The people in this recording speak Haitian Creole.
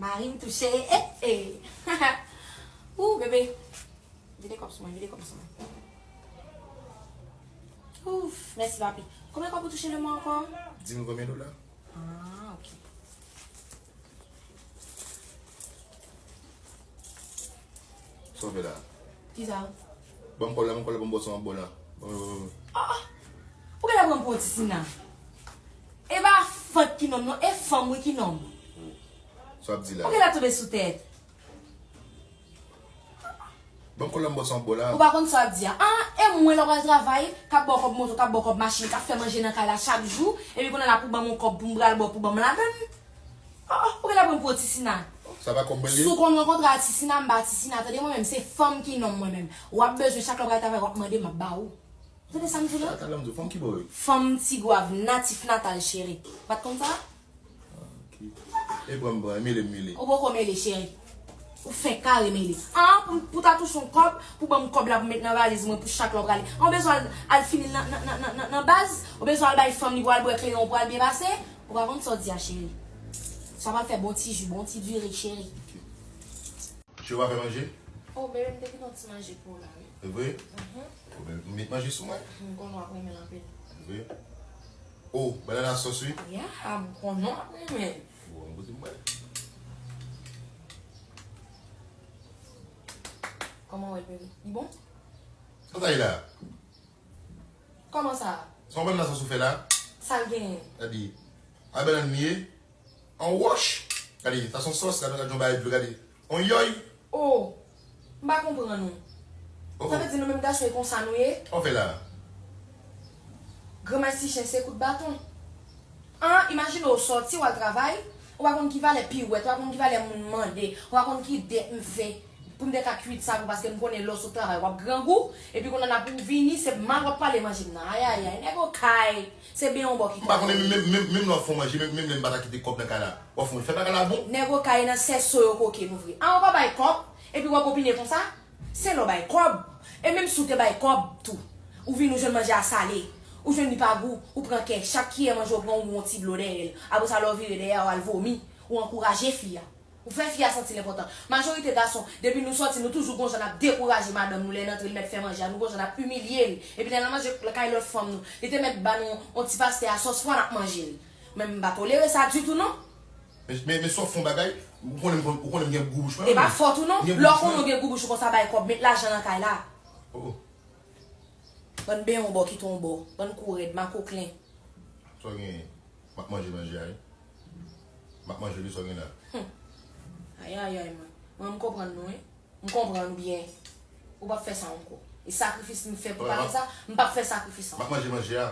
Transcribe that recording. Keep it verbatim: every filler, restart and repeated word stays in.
Mari m touche, eh, eh. Ou, bebe. Vide kòb sou mwen, vide kòb sou mwen. Ouf, mèsi, papi. Konbyen kòb ou touche nan mwa ankò? Di m konbyen dola? Ah, ok. Sa w fè la? Kisa? Ban m kòb la, ban m kòb la, ban m bwè sa m ap bwè la. Ban m, ban m, ban m. Ah, ah. Ou genlè pran m pou yon ti sina. E pa fant ki nonm non, e fanm wi ki nonm. Sa w ap di la? Ou genlè tonbe sou tèt. Ban m kòb la, m bwè sa m ap bwè la. Ou pa konn sa w ap di a. Ah, e mwen lè w pral travay, k ap ba w kòb moto, k ap ba w kòb machin, k ap fè manje nan kay la chak jou, epi kounye a la pou ban m yon kòb pou m pral ba w pou ban m ladann. Oh, oh, ou genlè pran m pou yon ti sina. Sa pa kòb mwen li ye? Si w konn rankontre a ti sina, m pa ti sina, tande mwen menm, se fanm ki nonm mwen menm. W ap bezwen, chak lè w pral travay, w ap mande, m ap ba ou. Ou tande sa m di w la? Sa talè m di w, fanm ki bò wi? Fanm Tigwav, natif natal, cheri. Ou pa t konn sa? Ah, ok. E pran m pran, e mele m mele. Ou poko mele, cheri. Ou fenk kare mele. Ah, pou, pou ta touche yon kòb, pou ban m kòb la pou met nan valiz mwen pou chak lè w prale. An, ou bezwen al, al fini l nan, nan, nan, nan, nan, nan baz? Ou bezwen al bay fanm li pou al bwè kleren, ou pral byen pase? Ou pa konn sa w di a, cheri. Sa pral fè bon ti ji, bon ti diri, cheri. Ok. Che w pa fè manje? Oh, bebe, m te kite yon ti manje pou ou la, wi. Se vre? Mhm. Oh, ben, m met manje sou mwen. M konnen w ap renmen l anpil. Se vre? Oh, banana sòs, wi. Ya, m konnen w ap renmen. Bon, m goute m wè. Kòman w wè l, bebe? Li bon? Sa w ta ye la? Kòman sa? Se yon banana sòs ou fè la? Sa l genyen? Gade. A bannann li ye? An wòch? Gade, sa se yon sòs, gade, gade yon bagay dlo, gade. On yòy? Oh, m pa konprann ou. Oh, oh. Sa vle di nou menm gason e konsa nou ye? Sa w fè la? Granmèsi chen se kout baton. An, imajine w sòti, w al travay, ou pa konn ki valè piwèt, ou pa konn ki valè moun mande, ou pa konn ki dèt m fè. Pou m te ka kwit sa pou, paske m konnen lè w sot travay, w ap grangou, epi kounye a pou w vini, se mal w ap pale manje m nan. Ayayay, nèg okay, se ben yon bò ki... M pa konnen, menm, menm, menm lè w ap fè yon manje, menm, menm lè m pa ta kite kòb nan kay la, w ap fè yon, fè bagay la bon. Nèg okay nan sèso yo koke nou vre. An, ou pa bay kòb, epi w ap opine konsa? Se lè w bay kòb. E menm si w te bay kòb tou, ou vin ou jwenn manje a sale, ou jwenn li pa gou, ou pran kè, chak kiyè manje w pran ou yon ti dlo dèyè l. Apre sa, lè w vire dèyè a, w al vomi, ou ankouraje fi a. Ou fè fi a santi l enpòtan. Majorite gason, depi nou sòti, nou toujou gon jan n ap dekouraje madanm nou lè l antre, l mèt fè manje a, nou gon jan n ap imilye l. Epi lè n al manje kay lòt fanm nou, li te mèt ba nou yon ti pastè a sòs pwa, n ap manje l. Men m pa tolere sa ditou non. Men, men, men si w ap fè yon bagay, ou konnen m konn, ou konnen m gen gwo bouch mwen. E pa fòt ou non. Lè w konnen w gen gwo bouch ou konsa bay kòb, met lajan nan kay la. Oh. Bann ben yon bò kite yon bò. Bann kou rèd, makoklen. Sa w genyen? M ap manje manje a wi. M ap manje li, sa w gen la? Hum. Ayayay mwen. Mwen m konprann nou wi. M konprann ou byen. Ou p ap fè sa ankò. E sakrifis m fè pou w pa fè sa, m p ap fè sakrifis ankò. M ap manje manje a.